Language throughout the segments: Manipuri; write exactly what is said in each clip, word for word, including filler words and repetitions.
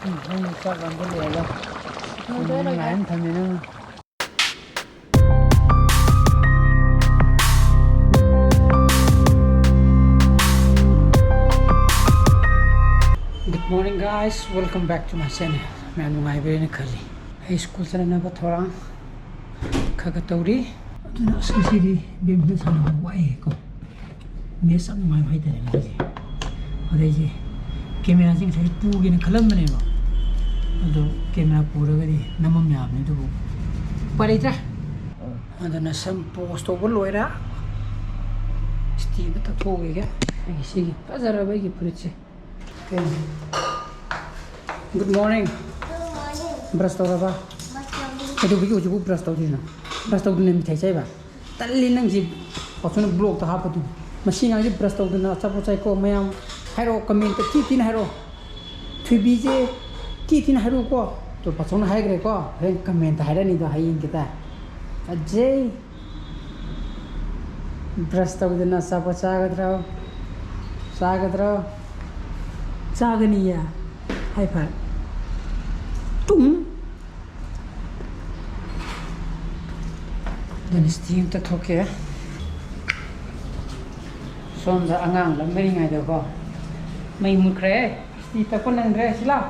ꯎꯝ, ꯅꯪ ꯆꯥꯛ ꯂꯥꯝꯕ ꯂꯣꯏꯔꯒ ꯂꯣꯏꯗꯣꯔꯦ, ꯂꯣꯏꯗꯣꯔꯦ꯫ ꯉꯥꯏꯔ ꯊꯝꯃꯦ ꯅꯪ꯫ Good morning, guys. Welcome back to my channel. ꯃꯌꯥꯝ ꯅꯨꯡꯉꯥꯏꯕꯤꯔꯦꯅ ꯈꯜꯂꯤ꯫ ꯑꯩ ꯁ꯭ꯀꯨꯜ ꯆꯠꯅꯅꯕ ꯊꯧꯔꯥꯡ ꯈꯔ ꯈꯔ ꯇꯧꯔꯤ꯫ ꯑꯗꯨꯅ ꯑꯁ ꯉꯁꯤꯗꯤ badminton ꯁꯥꯟꯅꯕ ꯋꯥꯏꯌꯦꯀꯣ꯫ Match ꯌꯥꯝ ꯅꯨꯡꯉꯥꯏꯕ ꯍꯥꯏꯇꯥꯔꯦ ꯉꯁꯤꯁꯦ꯫ ꯑꯗꯩꯁꯦ camera ꯁꯦ ꯉꯁꯥꯏ ꯄꯨꯒꯦꯅ ꯈꯜꯂꯝꯕꯅꯦꯕ꯫ ꯑꯗꯣ camera ꯄꯨꯔꯒꯗꯤ ꯅꯝꯃꯝ ꯌꯥꯕꯅꯤ ꯑꯗꯨꯕꯨ ꯎꯄꯥꯏ ꯂꯩꯇ꯭ꯔꯦ꯫ ꯑꯗꯨꯅ ꯁꯝ post ꯇꯧꯕ ꯂꯣꯏꯔꯦ꯫ Steam ꯑꯃ ꯇꯛꯊꯣꯛꯈꯤꯒꯦ꯫ ꯑꯩꯒꯤ ꯁꯤꯒꯤ ꯐꯖꯔꯕ ꯑꯩꯒꯤ ꯐꯨꯔꯤꯠꯁꯦ꯫ Good morning. Brush ꯇꯧꯔꯕ? ꯀꯩꯗꯧꯕꯒꯤ ꯍꯧꯖꯤꯛꯄꯨ brush ꯇꯧꯗꯣꯏꯅꯣ? Brush ꯇꯧꯗꯅ ꯃꯤꯊꯥꯏ ꯆꯥꯏꯕ? ꯇꯜꯂꯤ ꯅꯪꯁꯤ꯫ ꯄꯥꯎꯆꯨꯅ vlog ꯇ ꯍꯥꯞꯄꯗꯨ꯫ ꯃꯁꯤ ꯑꯉꯥꯡꯁꯤ brush ꯇꯧꯗꯅ ꯑꯆꯥꯄꯣꯠ ꯆꯥꯏꯀꯣ ꯃꯌꯥꯝ꯫ ꯍꯥꯏꯔꯛꯑꯣ, comment ꯇ ꯊꯤ ꯊꯤꯅ ꯍꯥꯏꯔꯛꯑꯣ꯫ ꯊꯣꯏꯕꯤꯁꯦ ꯊꯤ ꯊꯤꯅ ꯍꯥꯏꯔꯛꯎꯀꯣ꯫ ꯇꯣ ꯄꯥꯎꯆꯨꯅ ꯍꯥꯏꯈ꯭ꯔꯦꯀꯣ꯫ ꯍꯣꯔꯦꯟ comment ꯇ ꯍꯥꯏꯔꯛꯑꯅꯤꯗꯣ ꯍꯌꯦꯡ ꯈꯤꯇ꯫ ꯐꯖꯩ꯫ Brush ꯇꯧꯗꯅ ꯑꯆꯥꯄꯣꯠ ꯆꯥꯒꯗ꯭ꯔꯣ? ꯆꯥꯒꯗ꯭ꯔꯣ? ꯆꯥꯒꯅꯤꯌꯦ꯫ ꯍꯥꯏ ꯐꯔꯦ꯫ ꯇꯨꯝ꯫ ꯑꯗꯨꯅ ꯏꯁꯇꯤ ꯑꯝꯇ ꯊꯣꯛꯀꯦ꯫ ꯁꯣꯝꯗ ꯑꯉꯥꯡ ꯂꯪꯅꯔꯤꯉꯩꯗꯀꯣ ꯃꯩ ꯃꯨꯠꯈ꯭ꯔꯦ꯫ ꯏꯁꯇꯤ ꯇꯛꯄ ꯅꯪꯗ꯭ꯔꯦ꯫ ꯁꯤ ꯂꯥꯎ꯫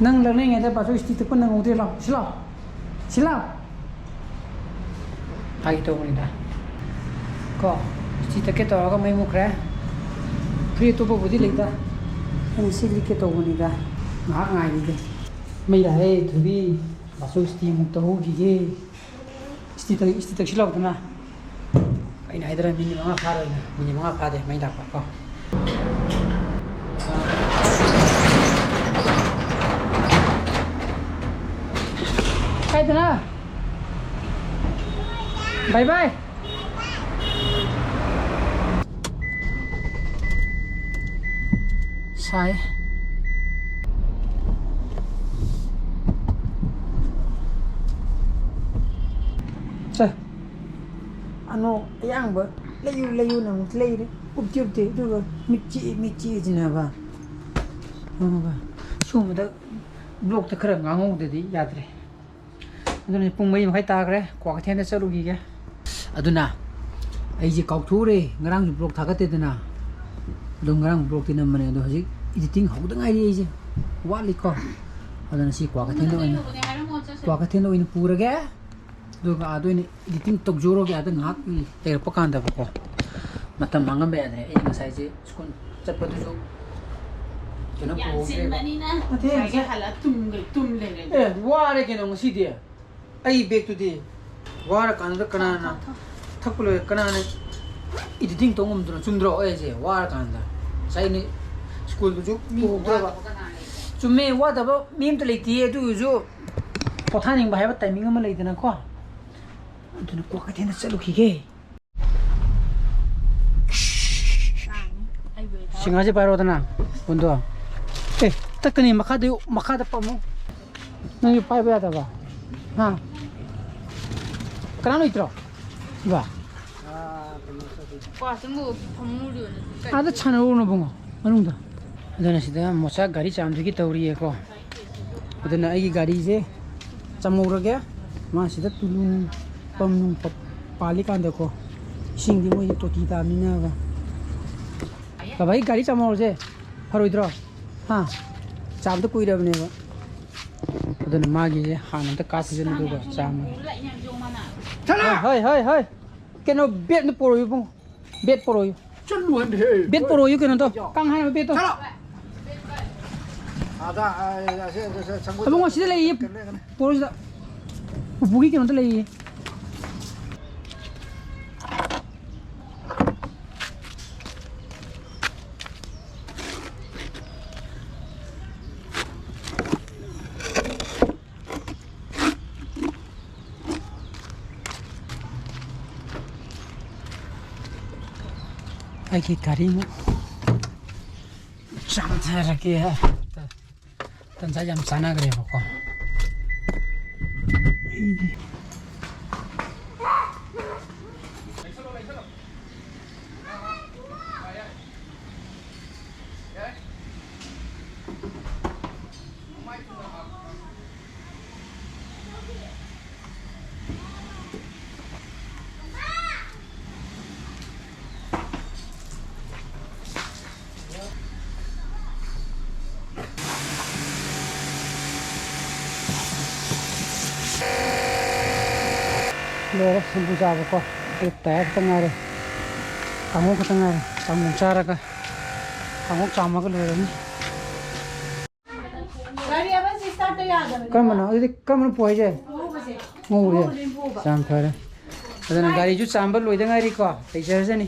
ꯅꯪ ꯂꯪꯅꯔꯤꯉꯩꯗ ꯕꯥꯆꯧ ꯏꯁꯇꯤ ꯇꯛꯄ ꯅꯪꯍꯧꯗ꯭ꯔꯦ꯫ ꯂꯥꯎ꯫ ꯁꯤ ꯂꯥꯎ꯫ ꯁꯤ ꯂꯥꯎ꯫ ꯐꯥꯒꯤ ꯇꯧꯕꯅꯤꯗ꯫ ꯀꯣ, ꯏꯁꯇꯤ ꯇꯛꯀꯦ ꯇꯧꯔꯒ ꯃꯩ ꯃꯨꯠꯈ꯭ꯔꯦ꯫ ꯐꯨꯔꯤꯠ ꯑꯇꯣꯞꯄꯕꯨꯗꯤ ꯂꯩꯇ꯫ ꯑꯩꯅ ꯁꯤ ꯂꯤꯠꯀꯦ ꯇꯧꯕꯅꯤꯗ꯫ ꯉꯥꯏꯍꯥꯛ ꯉꯥꯏꯈꯤꯒꯦ꯫ ꯃꯩ ꯂꯥꯛꯑꯦ ꯊꯣꯏꯕꯤ꯫ ꯕꯥꯆꯧ ꯏꯁꯇꯤ ꯑꯃꯨꯛ ꯇꯛꯍꯧꯈꯤꯒꯦ꯫ ꯏꯁꯇꯤ ꯇꯛ-, ꯏꯁꯇꯤ ꯇꯛꯁꯤꯜꯂꯛꯇꯅ꯫ ꯑꯩꯅ ꯍꯥꯏꯗ꯭ꯔꯥ ꯃꯤꯅꯤꯠ ꯃꯉꯥ ꯐꯥꯔꯣꯏꯅ꯫ ꯃꯤꯅꯤꯠ ꯃꯉꯥ ꯐꯥꯗꯦ ꯃꯩ ꯂꯥꯛꯄ ꯀꯣ꯫ ꯀꯥꯏꯗꯅ? Bye bye. ꯁꯥꯏ꯫ ꯁꯦ꯫ ꯑꯅꯣ ꯑꯌꯥꯡꯕ ꯂꯩꯌꯨ, ꯂꯩꯌꯨꯅ ꯑꯃꯨꯛ ꯂꯩꯔꯦ꯫ ꯎꯞꯇꯤ ꯎꯞꯇꯦ, ꯑꯗꯨꯒ ꯃꯤꯠ ꯆꯤꯛꯏ, ꯃꯤꯠ ꯆꯤꯛꯏꯁꯤꯅꯕ꯫ ꯈꯪꯉꯕ? ꯁꯤꯒꯨꯝꯕꯗ ꯕ꯭ꯂꯣꯛꯇ ꯈꯔ ꯉꯥꯡꯍꯧꯗꯗꯤ ꯌꯥꯗ꯭ꯔꯦ꯫ ꯑꯗꯨꯅ ꯄꯨꯡ ꯃꯔꯤ ꯃꯈꯥꯏ ꯇꯥꯈ꯭ꯔꯦ, ꯀ꯭ꯋꯥꯀꯩꯊꯦꯜꯗ ꯆꯠꯂꯨꯈꯤꯒꯦ꯫ ꯑꯗꯨꯅ ꯑꯩꯁꯦ ꯀꯥꯎꯊꯣꯛꯎꯔꯦ, ꯉꯔꯥꯡꯁꯨ ꯕ꯭ꯂꯣꯛ ꯊꯥꯒꯠꯇꯦꯗꯅ꯫ ꯑꯗꯣ ꯉꯔꯥꯡ ꯕ꯭ꯂꯣꯛꯇꯤ ꯅꯝꯕꯅꯦ, ꯑꯗꯣ ꯍꯧꯖꯤꯛ ꯏꯗꯤꯇꯤꯡ ꯍꯧꯗ ꯉꯥꯏꯔꯤ ꯑꯩꯁꯦ, ꯋꯥꯠꯂꯤꯀꯣ꯫ ꯑꯗꯨꯅ ꯁꯤ ꯀ꯭ꯋꯥꯀꯩꯊꯦꯜꯗ ꯑꯣꯏꯅ, ꯀ꯭ꯋꯥꯀꯩꯊꯦꯜꯗ ꯑꯣꯏꯅ ꯄꯨꯔꯒꯦ꯫ ꯑꯗꯨꯒ ꯑꯥꯗ ꯑꯣꯏꯅ ꯏꯗꯤꯇꯤꯡ ꯇꯧꯖꯧꯔꯒꯦ, ꯑꯥꯗ ꯉꯥꯏꯍꯥꯛ ꯂꯩꯔꯛꯄ ꯀꯥꯟꯗꯀꯣ꯫ ꯃꯇꯝ ꯃꯥꯡꯍꯟꯕ ꯌꯥꯗ꯭ꯔꯦ꯫ ꯑꯩ ꯉꯁꯥꯏꯁꯦ ꯁ꯭ꯀꯨꯜ ꯆꯠꯄꯗꯨꯁꯨ ꯀꯩꯅꯣ ꯄꯨꯍꯧꯗ꯭ꯔꯦꯕ꯫ ꯅꯠꯇꯦ, ꯉꯁꯥꯏꯒꯤ ꯉꯁꯥꯏ ꯍꯜꯂꯛꯑ ꯇꯨꯝꯒ꯭ꯔꯦ, ꯇꯨꯝ ꯂꯩꯔꯦ꯫ ꯑꯦ, ꯋꯥꯔꯦ ꯀꯩꯅꯣ ꯉꯁꯤꯗꯤ꯫ ꯑꯩ ꯕꯦꯒꯇꯨꯗꯤ ꯋꯥꯔꯀꯥꯟꯗꯨꯗ ꯀꯅꯥꯅ ꯊꯛꯄ ꯂꯣꯏꯔꯦ, ꯀꯅꯥꯅ ꯏꯗꯤꯇꯤꯡ ꯇꯧ ꯉꯝꯗꯣꯏꯅꯣ? ꯆꯨꯝꯗ꯭ꯔꯣ? ꯑꯩꯁꯦ ꯋꯥꯔꯀꯥꯟꯗ ꯉꯁꯥꯏ ꯑꯩꯅ ꯁ꯭ꯀꯨꯜꯗꯨꯁꯨ ꯄꯨꯍꯧꯗ꯭ꯔꯕ꯫ ꯆꯨꯝꯃꯦ, ꯋꯥꯗꯕ ꯃꯤ ꯑꯝꯇ ꯂꯩꯇꯦ꯫ ꯑꯗꯨ ꯑꯣꯏꯔꯁꯨ ꯄꯣꯊꯥꯅꯤꯡꯕ ꯍꯥꯏꯕ ꯇꯥꯏꯃꯤꯡ ꯑꯃ ꯂꯩꯗꯅꯀꯣ꯫ ꯑꯗꯨꯅ ꯀ꯭ꯋꯥꯀꯩꯊꯦꯜꯗ ꯆꯠꯂꯨꯈꯤꯒꯦ꯫ ꯁꯤꯡꯍꯥꯔꯁꯦ ꯄꯥꯏꯔꯣꯗꯅ, ꯕꯨꯟꯗꯣ꯫ ꯑꯦ, ꯇꯛꯀꯅꯤ, ꯃꯈꯥꯗ, ꯃꯈꯥꯗ ꯄꯝꯃꯨ꯫ ꯅꯪꯁꯨ ꯄꯥꯏꯕ ꯌꯥꯗꯕ? ꯍꯥ? ꯀꯅꯥ ꯂꯩꯇ꯭ꯔꯣ? ꯏꯕꯥ? ꯑꯥꯗ ꯁꯥꯟꯅꯔꯨꯔꯣ ꯏꯕꯨꯡꯉꯣ, ꯃꯅꯨꯡꯗ꯫ ꯑꯗꯨꯅ ꯁꯤꯗ ꯃꯣꯆꯥ ꯒꯥꯔꯤ ꯆꯥꯝꯗꯒꯤ ꯇꯧꯔꯤꯌꯦꯀꯣ꯫ ꯑꯗꯨꯅ ꯑꯩꯒꯤ ꯒꯥꯔꯤꯁꯦ ꯆꯥꯝꯍꯧꯔꯒꯦ꯫ ꯃꯥ ꯁꯤꯗ ꯇꯨꯂꯨ ꯅꯨꯡ, ꯄꯝ ꯅꯨꯡ ꯄ-, ꯄꯥꯜꯂꯤꯀꯥꯟꯗꯀꯣ, ꯏꯁꯤꯡꯗꯤ ꯃꯣꯏꯗꯤ ꯇꯣꯇꯤ ꯇꯥꯕꯅꯤꯅꯕ꯫ ꯕꯕꯥꯒꯤ ꯒꯥꯔꯤ ꯆꯥꯝꯍꯧꯔꯁꯦ, ꯐꯔꯣꯏꯗ꯭ꯔꯣ? ꯍꯥ? ꯆꯥꯝꯗ ꯀꯨꯏꯔꯕꯅꯦꯕ꯫ ꯑꯗꯨꯅ ꯃꯥꯒꯤꯁꯦ ꯍꯥꯟꯅ ꯑꯝꯇ ꯀꯥꯞꯈꯤꯁꯅꯨ, ꯑꯗꯨꯒ ꯆꯥꯝꯃꯒꯦ꯫ ꯍꯣꯏ, ꯍꯣꯏ, ꯍꯣꯏ, ꯍꯣꯏ꯫ ꯀꯩꯅꯣ, ꯕꯦꯠꯅ ꯄꯨꯔꯛꯑꯣ ꯏꯕꯨꯡꯉꯣ꯫ ꯕꯦꯠ ꯄꯣꯔꯛꯑꯣꯌꯨ꯫ ꯆꯠꯂꯨ ꯍꯟꯗꯦ꯫ ꯕꯦꯠ ꯄꯣꯔꯛꯑꯣꯌꯨ ꯀꯩꯅꯣꯗꯣ꯫ ꯀꯥꯡ ꯍꯥꯏꯕ ꯕꯦꯠꯇꯣ꯫ ꯆꯠꯂꯣ꯫ ꯑꯗ, ꯑ, ꯑ, ꯑꯁꯤ, ꯑꯁꯤ, ꯑꯁꯤ, ꯁꯪꯒꯣꯏ ꯑꯕꯨꯡꯉꯣ, ꯁꯤꯗ ꯂꯩꯌꯦ꯫ ꯀꯩꯅꯣ, ꯀꯩꯅꯣ꯫ ꯄꯣꯔꯛꯑꯣ ꯁꯤꯗ꯫ ꯎꯄꯨꯒꯤ ꯀꯩꯅꯣꯗ ꯂꯩꯌꯦ꯫ ꯑꯩꯒꯤ ꯒꯥꯔꯤꯃꯨꯛ ꯆꯥꯝꯊꯔꯒꯦ꯫ ꯇꯟꯖꯥ ꯌꯥꯝ ꯆꯥꯟꯅꯈ꯭ꯔꯦꯕꯀꯣ꯫ ꯑꯩꯗꯤ ꯂꯣꯏꯔꯦ ꯁꯤꯡꯖꯨ ꯆꯥꯕꯀꯣ꯫ ꯑꯩ ꯇꯌꯥꯔ ꯈꯛꯇ ꯉꯥꯏꯔꯦ, ꯀꯥꯡꯍꯧ ꯈꯛꯇ ꯉꯥꯏꯔꯦ꯫ ꯀꯥꯡꯍꯧ ꯆꯥꯔꯒ, ꯀꯥꯡꯍꯧ ꯆꯥꯝꯃꯒ ꯂꯣꯏꯔꯅꯤ꯫ ꯒꯥꯔꯤ ꯑꯃꯁꯤ ꯁ꯭ꯇꯥꯔꯠꯇ ꯌꯥꯗꯕꯅꯦ꯫ ꯀꯔꯝꯕꯅꯣ? ꯑꯗꯨꯗꯤ ꯀꯔꯝꯕꯅ ꯄꯨ ꯍꯥꯏꯁꯦ? ꯑꯉꯧꯕꯁꯦ꯫ ꯉꯧꯕꯁꯦ? ꯑꯉꯧꯕꯗꯨꯅ ꯄꯨꯕ꯫ ꯌꯥꯝ ꯐꯔꯦ꯫ ꯑꯗꯨꯅ ꯒꯥꯔꯤꯁꯨ ꯆꯥꯝꯕ ꯂꯣꯏꯗ ꯉꯥꯏꯔꯤꯀꯣ, ꯂꯩꯖꯔꯖꯅꯤ꯫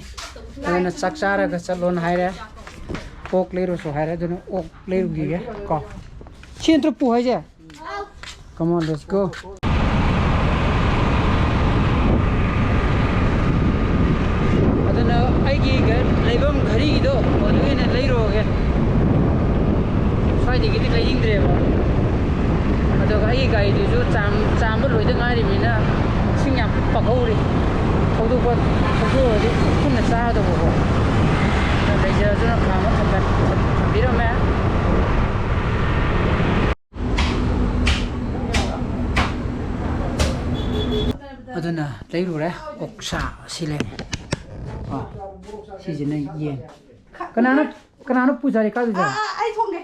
ꯑꯗꯨꯅ ꯆꯥꯛ ꯆꯥꯔꯒ ꯆꯠꯂꯣꯅ ꯍꯥꯏꯔꯦ꯫ ꯑꯣꯛ ꯂꯩꯔꯨꯁꯨ ꯍꯥꯏꯔꯦ, ꯑꯗꯨꯅ ꯑꯣꯛ ꯂꯩꯔꯨꯈꯤꯒꯦ ꯀꯣ꯫ ꯁꯤ ꯅꯠꯇ꯭ꯔꯣ ꯄꯨ ꯍꯥꯏꯁꯦ? Come on, let's go. ꯑꯗꯨꯅ ꯑꯩꯒꯤ ꯒ-, ꯂꯩꯐꯝ ꯘꯔꯤꯒꯤꯗꯣ ꯑꯗꯨ ꯑꯣꯏꯅ ꯂꯩꯔꯨꯔꯒꯦ꯫ ꯁ꯭ꯋꯥꯏꯗꯒꯤꯗꯤ ꯂꯩꯅꯤꯡꯗ꯭ꯔꯦꯕ꯫ ꯑꯗꯨꯒ ꯑꯩꯒꯤ ꯒꯥꯔꯤꯗꯨꯁꯨ ꯆꯥꯝ-, ꯆꯥꯝꯕ ꯂꯣꯏꯗ ꯉꯥꯏꯔꯤꯕꯅꯤꯅ ꯏꯁꯤꯡ ꯌꯥꯝ ꯄꯛꯍꯧꯔꯤ꯫ ꯊꯧꯗꯣꯛꯄ, ꯊꯧꯗꯣꯛꯑꯗꯤ ꯄꯨꯟꯅ ꯆꯥꯗꯧꯕꯀꯣ꯫ ꯂꯩꯖꯔꯁꯨꯅ ꯈꯥꯝꯃ ꯊꯝꯕ-, ꯊꯝꯕꯤꯔꯝꯃꯦ꯫ ꯑꯗꯨꯅ ꯂꯩꯔꯨꯔꯦ ꯑꯣꯛꯁꯥ꯫ ꯁꯤ ꯂꯩꯔꯦ꯫ ꯑꯥ, ꯁꯤꯁꯤꯅ ꯌꯦꯟ꯫ ꯀꯅꯥꯅ, ꯀꯅꯥꯅꯣ ꯄꯨꯖꯥꯔꯤ ꯀꯥꯗꯣꯏꯁꯦ? ꯑꯥ, ꯑꯥ, ꯑꯩ ꯊꯣꯡꯒꯦ꯫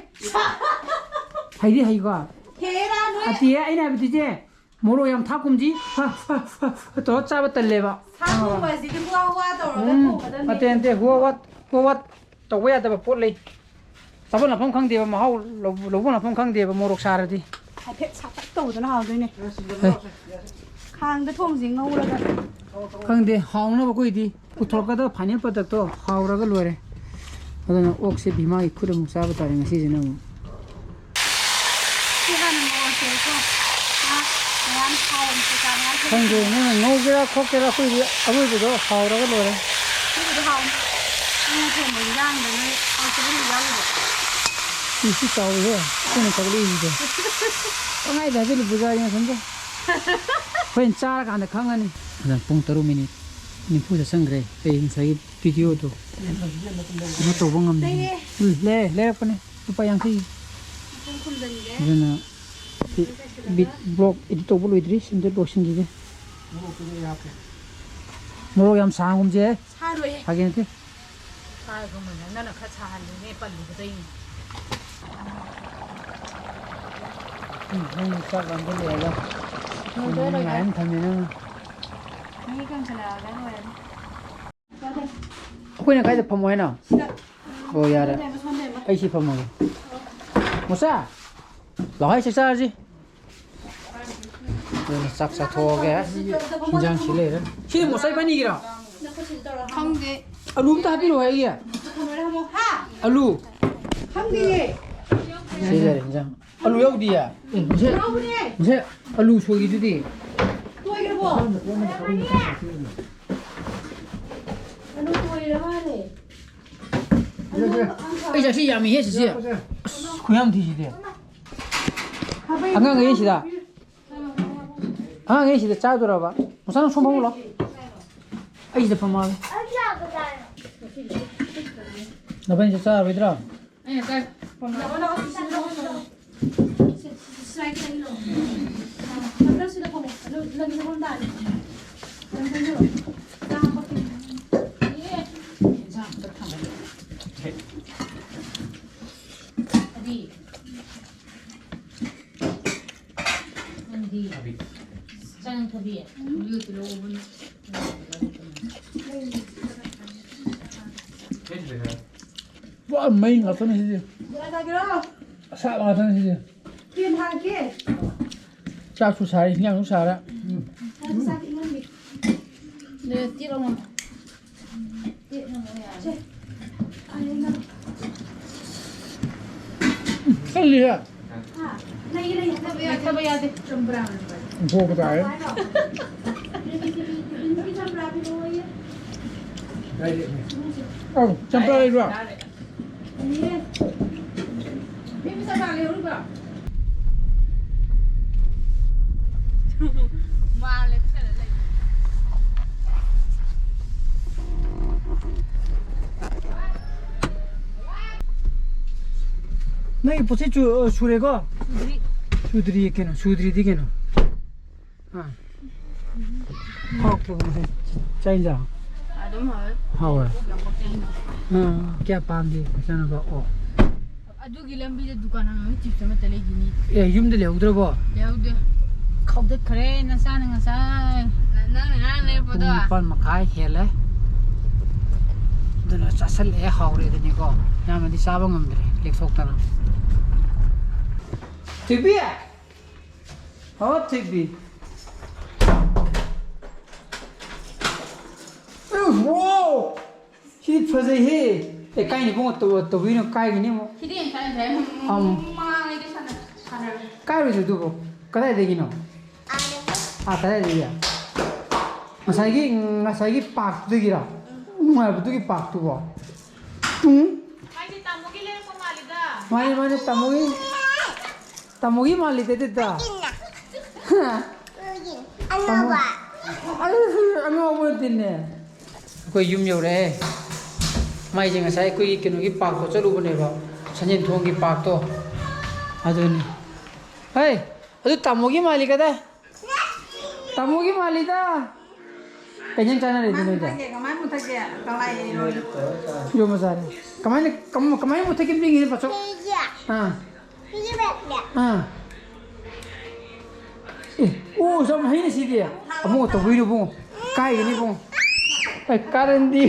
ꯍꯩꯗꯤ ꯍꯩꯀꯣ? ꯍꯦꯔꯥ ꯅꯣꯏ꯫ ꯑꯇꯤꯌꯦ, ꯑꯩꯅ ꯍꯥꯏꯕꯗꯤꯁꯦ, ꯃꯣꯔꯣꯛ ꯌꯥꯝ ꯊꯥꯛꯀꯨꯝꯁꯤ꯫ ꯐ, ꯐ, ꯐ, ꯐ ꯇꯧꯔ ꯆꯥꯕ ꯇꯜꯂꯦꯕ꯫ ꯁꯥ ꯊꯣꯡꯕ ꯍꯥꯏꯁꯤꯗꯤ ꯍꯨꯋꯥ ꯍꯨꯋꯥ ꯇꯧꯔꯒ ꯎꯝ, ꯊꯣꯡꯒꯗꯕꯅꯤ꯫ ꯅꯠꯇꯦ, ꯅꯠꯇꯦ, ꯍꯨꯋꯥ ꯍꯨꯋꯥ, ꯍꯨꯋꯥ ꯍꯨꯋꯥ ꯇꯧꯕ ꯌꯥꯗꯕ ꯄꯣꯠ ꯂꯩ꯫ ꯆꯥꯐꯝ ꯂꯥꯛꯐꯝ ꯈꯪꯗꯦꯕ, ꯃꯍꯥꯎ ꯂꯧ-, ꯂꯧꯐꯝ ꯂꯥꯛꯐꯝ ꯈꯪꯗꯦꯕ ꯃꯣꯔꯣꯛ ꯁꯥꯔꯗꯤ꯫ ꯍꯥꯏꯐꯦꯠ ꯁꯥꯇꯛ ꯇꯧꯕꯗꯨꯅ ꯍꯥꯎꯗꯣꯏꯅꯦ꯫ ꯑꯦ꯫ ꯈꯥꯡꯗ ꯊꯣꯡꯁꯤ ꯉꯧꯔꯒ꯫ ꯈꯪꯗꯦ, ꯍꯥꯎꯅꯕ ꯑꯩꯈꯣꯏꯗꯤ ꯄꯨꯊꯣꯔꯛꯀꯗꯕ final productꯇꯣ ꯍꯥꯎꯔꯒ ꯂꯣꯏꯔꯦ꯫ ꯑꯗꯨꯅ ꯑꯣꯛꯁꯦ ꯚꯤꯃꯥꯒꯤ ꯈꯨꯠ ꯑꯃꯨꯛ ꯆꯥꯕ ꯇꯥꯔꯦ ꯉꯁꯤꯁꯤꯅ ꯑꯃꯨꯛ꯫ ꯁꯤ ꯍꯥꯟꯅ ꯉꯧꯔꯁꯦꯀꯣ꯫ ꯉꯥ ꯃꯌꯥꯝ ꯊꯥꯎ ꯑꯃꯨꯛ ꯀꯩꯀꯥ ꯃꯌꯥꯝ ꯊꯣꯛꯂꯛꯄꯗ꯫ ꯈꯪꯗꯦ, ꯅꯪꯅ ꯉꯧꯒꯦꯔꯥ ꯈꯣꯠꯀꯦꯔꯥ, ꯑꯩꯈꯣꯏꯗꯤ ꯑꯔꯣꯏꯕꯗꯣ ꯍꯥꯎꯔꯒ ꯂꯣꯏꯔꯦ꯫ ꯁꯤꯕꯨꯗꯤ ꯍꯥꯎꯅꯤ꯫ ꯅꯪꯅ ꯊꯣꯡꯕ ꯏꯟꯖꯥꯡꯗ ꯅꯣꯏ ꯍꯥꯎꯇꯕ ꯑꯃ ꯌꯥꯎꯔꯤꯕꯣ? ꯏꯁꯤ ꯆꯥꯎꯋꯤꯍꯦ, ꯑꯩꯈꯣꯏꯅ ꯀꯛꯂꯛꯏꯁꯤꯗꯤ꯫ ꯄꯪꯍꯥꯏꯗ ꯍꯥꯏꯖꯤꯜꯂꯨ, ꯄꯨꯖꯥꯔꯤ ꯃꯊꯟꯇ꯫ ꯍꯣꯔꯦꯟ ꯆꯥꯔꯀꯥꯟꯗ ꯈꯪꯉꯅꯤ꯫ ꯑꯗ ꯄꯨꯡ ꯇꯔꯨꯛ ꯃꯤꯅꯤꯠ ꯅꯤꯐꯨꯗ ꯆꯪꯈ꯭ꯔꯦ꯫ ꯑꯩ ꯉꯁꯥꯏꯒꯤ videoꯗꯣ ꯀꯩꯅꯣ ꯇꯧꯕ ꯉꯝꯗꯦ꯫ ꯂꯩꯌꯦ꯫ ꯎꯝ, ꯂꯩ-, ꯂꯩꯔꯛꯄꯅꯦ꯫ ꯂꯨꯄꯥ ꯌꯥꯡꯈꯩ꯫ ꯃꯈꯨꯝ ꯈꯨꯝꯖꯤꯟꯒꯦ꯫ ꯑꯗꯨꯅ ꯁꯤ ꯕꯤ-, vlog edit ꯇꯧꯕ ꯂꯣꯏꯗ꯭ꯔꯤ, ꯁꯤꯝꯇ ꯂꯣꯏꯁꯤꯟꯈꯤꯒꯦ꯫ ꯃꯣꯔꯣꯛ ꯌꯥꯝ ꯁꯥꯍꯟꯒꯨꯝꯁꯦ꯫ ꯁꯥꯔꯣꯏꯍꯦ꯫ ꯐꯥꯒꯤ ꯅꯠꯇꯦ꯫ ꯁꯥꯔꯒꯨꯝꯕꯅꯦ, ꯅꯪꯅ ꯈꯔ ꯁꯥꯍꯜꯂꯨꯅꯦ, ꯄꯜꯂꯨꯕꯗꯩꯅꯦ꯫ ꯎꯝ, ꯅꯪ ꯆꯥꯛ ꯂꯥꯝꯖꯜꯂꯛꯑꯦꯗ꯫ ꯂꯣꯏꯗꯣꯔꯦ, ꯂꯣꯏꯗꯣꯔꯦ꯫ ꯉꯥꯏꯔ ꯊꯝꯃꯦ ꯅꯪꯅ꯫ ꯑꯩ ꯀꯪꯁꯤꯜꯂꯛꯑꯒ ꯂꯣꯏꯔꯅꯤ꯫ ꯑꯩꯈꯣꯏꯅ ꯀꯥꯏꯗ ꯐꯝꯃꯣ ꯍꯥꯏꯅꯣ? ꯁꯤꯗ꯫ ꯑꯣ, ꯌꯥꯔꯦ꯫ ꯁꯣꯝꯗ ꯌꯦꯡꯉꯣ, ꯁꯣꯝꯗ ꯌꯦꯡꯉꯣ꯫ ꯑꯩ ꯁꯤ ꯐꯝꯃꯒꯦ꯫ ꯃꯣꯆꯥ, ꯂꯥꯛꯑꯣ, ꯑꯩ ꯆꯥꯛ ꯆꯥꯔꯁꯤ꯫ ꯑꯗꯨꯅ ꯆꯥꯛ ꯆꯥꯊꯣꯛꯑꯒꯦ꯫ ꯍꯤꯟꯖꯥꯡ ꯁꯤ ꯂꯩꯔꯦ꯫ ꯁꯤꯗꯤ ꯃꯣꯆꯥ ꯏꯕꯥꯅꯤꯒꯤꯔꯣ? ꯈꯪꯗꯦ꯫ ꯑꯂꯨ ꯑꯝꯇ ꯍꯥꯞꯄꯤꯔꯛꯑꯣ ꯑꯩꯒꯤ꯫ ꯑꯂꯨ꯫ ꯈꯪꯗꯤꯌꯦ꯫ ꯁꯤ ꯂꯩꯔꯦ ꯍꯤꯟꯖꯥꯡ꯫ ꯑꯂꯨ ꯌꯥꯎꯗꯤꯌꯦ? ꯑꯦ, ꯉꯁꯥꯏ, ꯌꯥꯎꯕꯅꯦ꯫ ꯉꯁꯥꯏ ꯑꯂꯨ ꯁꯣꯏꯒꯤꯗꯨꯗꯤ? ꯇꯣꯏꯈ꯭ꯔꯕꯣ? ꯑꯂꯨ ꯇꯣꯏꯔ ꯃꯥꯜꯂꯦ꯫ ꯑꯂꯨ ꯑꯝꯈꯛ꯫ ꯑꯩ ꯆꯥꯛꯁꯤ ꯌꯥꯝꯃꯤꯍꯦ, ꯆꯤꯆꯦ꯫ ꯑꯁ, ꯈꯨꯌꯥꯝ ꯊꯤꯁꯤꯗꯤ꯫ ꯍꯥꯞꯄꯛꯏ꯫ ꯑꯉꯥꯡꯈꯩ ꯁꯤꯗ꯫ ꯑꯉꯥꯡꯈꯩ ꯁꯤꯗ ꯆꯥꯗꯣꯔꯕ? ꯃꯆꯥ ꯅꯪ ꯁꯣꯝ ꯐꯝꯃꯨ ꯂꯥꯎ꯫ ꯑꯩ ꯁꯤꯗ ꯐꯝꯃꯛꯑꯒꯦ꯫ ꯅꯕꯥꯅꯤꯁꯨ ꯆꯥꯔꯣꯏꯗ꯭ꯔꯣ? ꯑꯩꯅ ꯀꯥꯏ? ꯂꯥꯛꯑꯣ, ꯂꯥꯛꯑꯣ, ꯁꯤ, ꯁꯤ, ꯁꯤ, ꯁꯤ, ꯁꯤ, ꯁ꯭ꯂꯥꯏꯗ ꯂꯩ, ꯂꯥꯛꯑꯣ꯫ ꯅꯪ ꯁꯤꯗ ꯐꯝꯃꯣ꯫ ꯑꯗꯨ ꯅꯪꯒꯤ ꯐꯝ ꯇꯥꯔꯦ꯫ ꯅꯪ ꯆꯪꯁꯤꯜꯂꯣ꯫ ꯆꯥ ꯍꯥꯞꯄꯛꯀꯦ꯫ ꯑꯦ, ꯏꯟꯁꯥꯡ ꯑꯝꯇ ꯊꯥꯡꯒꯠꯂꯦ꯫ ꯀꯔꯤ? ꯅꯪꯗꯤ? ꯆꯥꯅꯤꯡ ꯊꯕꯤ? ꯌꯨ ꯇꯤꯜꯍꯧ ꯑꯍꯨꯝ꯫ ꯄꯨꯔꯥ ꯃꯩ ꯉꯥꯛꯇꯅꯤ ꯁꯤꯗꯤ꯫ ꯕꯣꯔꯥ ꯆꯥꯒꯦꯔꯣ? ꯑꯁꯥꯕ ꯉꯥꯛꯇꯅꯤ ꯁꯤꯗꯤ꯫ ꯐꯦꯟ ꯊꯥꯒꯦ꯫ ꯆꯥꯛꯁꯨ ꯁꯥꯔꯦ, ꯏꯟꯖꯥꯡꯁꯨ ꯁꯥꯔꯦ꯫ ꯎꯝ꯫ ꯆꯥꯛ, ꯆꯥꯛ ꯏꯪꯍꯟꯒꯦ꯫ ꯅꯦ, ꯇꯦꯠ ꯑꯃ꯫ ꯇꯦꯠ ꯑꯃ ꯌꯥꯔꯦ꯫ ꯁꯦ꯫ ꯑꯩ ꯅꯪ ꯀꯜꯂꯤꯍꯦ꯫ ꯍꯥ? ꯂꯩꯌꯦ, ꯂꯩꯌꯦ, ꯊꯕ ꯌꯥꯗꯦ꯫ ꯊꯕ ꯌꯥꯗꯦ꯫ ꯆꯝꯄ꯭ꯔꯥ꯫ ꯄꯨꯊꯣꯛꯄ ꯇꯥꯔꯦ꯫ ꯍꯥꯏꯔꯣ? ꯆꯝꯄ꯭ꯔꯥ ꯄꯤꯔꯛꯑꯣꯌꯦ꯫ ꯑꯧ, ꯆꯝꯄ꯭ꯔꯥ ꯂꯩꯕ꯭ꯔꯣ? ꯃꯥ ꯂꯦꯞꯁꯜꯂ ꯂꯩ꯫ ꯅꯪꯒꯤ ꯄꯣꯠꯆꯩ ꯆꯨ-, ꯁꯨꯔꯦꯀꯣ? ꯁꯨꯗ꯭ꯔꯤ꯫ ꯁꯨꯗ꯭ꯔꯤ ꯀꯩꯅꯣ? ꯁꯨꯗ꯭ꯔꯤꯗꯤ ꯀꯩꯅꯣ? ꯑꯥ꯫ ꯍꯥꯎꯇ꯭ꯔꯣ ꯉꯁꯤ ꯆꯥꯛ ꯏꯟꯖꯥꯡ? ꯑꯗꯨꯝ ꯍꯥꯎꯋꯦ꯫ ꯍꯥꯎꯋꯦ? ꯌꯥꯝ ꯄꯛꯆꯩ꯫ ꯑꯥ, ꯀꯌꯥ ꯄꯥꯝꯒꯦ ꯅꯆꯥꯅꯨꯄꯥ? ꯑꯣ꯫ ꯑꯗꯨꯒꯤ ꯂꯝꯕꯤꯗ ꯗꯨꯀꯥꯟ ꯍꯥꯡꯉꯒ ꯆꯤꯞꯁ ꯑꯃꯠꯇ ꯂꯩꯈꯤꯅꯤ꯫ ꯑꯦ, ꯌꯨꯝꯗ ꯂꯩꯍꯧꯗ꯭ꯔꯕꯣ? ꯂꯩꯍꯧꯗꯦ꯫ ꯈꯥꯎꯗꯠꯈ꯭ꯔꯦ ꯅꯆꯥꯅ ꯉꯁꯥꯏ꯫ ꯅꯪꯅ ꯉꯔꯥꯡ ꯂꯩꯔꯛꯄꯗꯣ? ꯄꯨꯡ ꯅꯤꯄꯥꯟ ꯃꯈꯥꯏ ꯍꯦꯜꯂꯦ꯫ ꯑꯗꯨꯅ ꯆꯥꯁꯜꯂꯛꯑꯦ, ꯍꯥꯎꯔꯦ ꯑꯗꯨꯅꯤꯀꯣ꯫ ꯌꯥꯝꯅꯗꯤ ꯆꯥꯕ ꯉꯝꯗ꯭ꯔꯦ, ꯂꯦꯛꯊꯣꯛꯇꯅ꯫ ꯊꯣꯏꯕꯤ! ꯍꯣ, ꯊꯣꯏꯕꯤ꯫ ꯎ, ꯋꯥꯎ! ꯁꯤ ꯐꯖꯩꯍꯦ꯫ ꯑꯦ, ꯀꯥꯏꯅꯤ ꯏꯕꯨꯡꯉꯣ, ꯇꯧ-, ꯇꯧꯕꯤꯅꯨ, ꯀꯥꯏꯒꯤꯅꯤ ꯑꯃꯨꯛ꯫ ꯁꯤꯗꯤ ꯌꯥꯝ ꯆꯥꯅꯤꯡꯗ꯭ꯔꯦ꯫ ꯑꯝ꯫ ꯃꯃꯥꯡꯉꯩꯗ ꯁꯥꯟꯅ-, ꯁꯥꯟꯅꯔꯦ꯫ ꯀꯥꯏꯔꯣꯏꯁꯦ ꯑꯗꯨꯕꯨ꯫ ꯀꯗꯥꯏꯗꯒꯤꯅꯣ? ꯑꯥ, ꯀꯗꯥꯏꯗꯒꯤ? ꯉꯁꯥꯏꯒꯤ, ꯉꯁꯥꯏꯒꯤ ꯄꯥꯔꯛꯇꯨꯗꯒꯤꯔꯣ? ꯅꯨꯡꯉꯥꯏꯕꯗꯨꯒꯤ ꯄꯥꯔꯛꯇꯨꯕꯣ? ꯎꯝ? ꯃꯥꯏꯁꯦ ꯇꯥꯃꯣꯒꯤ ꯂꯩꯔꯛꯄ ꯃꯥꯜꯂꯤꯗ꯫ ꯃꯥꯅꯦ, ꯃꯥꯅꯦ, ꯇꯥꯃꯣꯒꯤ, ꯇꯥꯃꯣꯒꯤ ꯃꯥꯜꯂꯤꯗ ꯑꯗꯨꯗ꯫ ꯍꯥ? ꯑꯉꯧꯕ꯫ ꯑꯗꯨꯁꯨ ꯑꯉꯧꯕ ꯅꯠꯇꯦꯅꯦ꯫ ꯑꯩꯈꯣꯏ ꯌꯨꯝ ꯌꯧꯔꯛꯑꯦ꯫ ꯃꯥꯏꯁꯦ ꯉꯁꯥꯏ ꯑꯩꯈꯣꯏꯒꯤ ꯀꯩꯅꯣꯒꯤ ꯄꯥꯔꯛꯇꯣ ꯆꯠꯂꯨꯕꯅꯦꯕ, ꯁꯟꯖꯦꯟ ꯊꯣꯡꯒꯤ ꯄꯥꯔꯛꯇꯣ꯫ ꯑꯗꯨꯅꯤ꯫ ꯍꯩ, ꯑꯗꯨ ꯇꯥꯃꯣꯒꯤ ꯃꯥꯜꯂꯤ ꯀꯗꯥꯏ? ꯇꯥꯃꯣꯒꯤ ꯃꯥꯜꯂꯤꯗ꯫ ꯀꯩ ꯏꯟꯖꯥꯡ ꯆꯥꯅꯔꯤꯅꯣ ꯅꯣꯏꯗꯤ? ꯀꯃꯥꯏ ꯃꯨꯊꯛꯀꯦ? ꯀꯃꯥꯏ ꯃꯨꯊꯛꯀꯦ? ꯀꯃꯥꯏ ꯏꯔꯣꯜꯂꯤ? ꯏꯔꯣꯝꯕ ꯆꯥꯔꯦ꯫ ꯀꯃꯥꯏꯅ, ꯀꯃ-, ꯀꯃꯥꯏꯅ ꯃꯨꯊꯛꯀꯦ ꯑꯝꯇ ꯌꯦꯡꯒꯦꯅꯦ, ꯄꯥꯆꯧ꯫ ꯑꯥ꯫ ꯑꯥ꯫ ꯑꯦ, ꯑꯣ, ꯌꯥꯝ ꯍꯩꯅ ꯁꯤꯗꯤ꯫ ꯑꯕꯨꯡꯉꯣ, ꯇꯧꯕꯤꯔꯣ, ꯏꯕꯨꯡꯉꯣ꯫ ꯀꯥꯏꯒꯅꯤ, ꯏꯕꯨꯡꯉꯣ꯫ ꯑꯩ ꯀꯥꯔꯟꯗꯤ꯫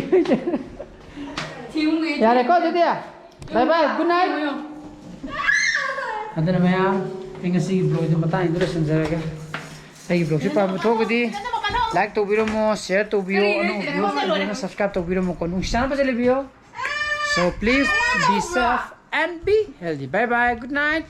ꯌꯥꯔꯦꯀꯣ, ꯑꯗꯨꯗꯤ꯫ Bye bye, good night꯫ ꯑꯗꯨꯅ ꯃꯌꯥꯝ, ꯑꯩ ꯉꯁꯤꯒꯤ vlogꯁꯦ ꯃꯇꯥꯡ ꯑꯁꯤꯗ ꯂꯣꯏꯁꯤꯟꯖꯔꯒꯦ꯫ ꯑꯩꯒꯤ vlogꯁꯦ ꯄꯥꯝꯕ ꯊꯣꯛꯑꯒꯗꯤ like ꯇꯧꯕꯤꯔꯝꯃꯣ, share ꯇꯧꯕꯤꯌꯣ, ꯑꯅꯧꯕ viewer ꯑꯣꯏꯕꯤꯔꯒꯅ subscribe ꯇꯧꯕꯤꯔꯝꯃꯣꯀꯣ꯫ ꯅꯨꯡꯁꯤ ꯆꯥꯟꯅꯕꯁꯦ ꯂꯩꯕꯤꯌꯣ꯫ So please be safe and be healthy. Bye bye, good night꯫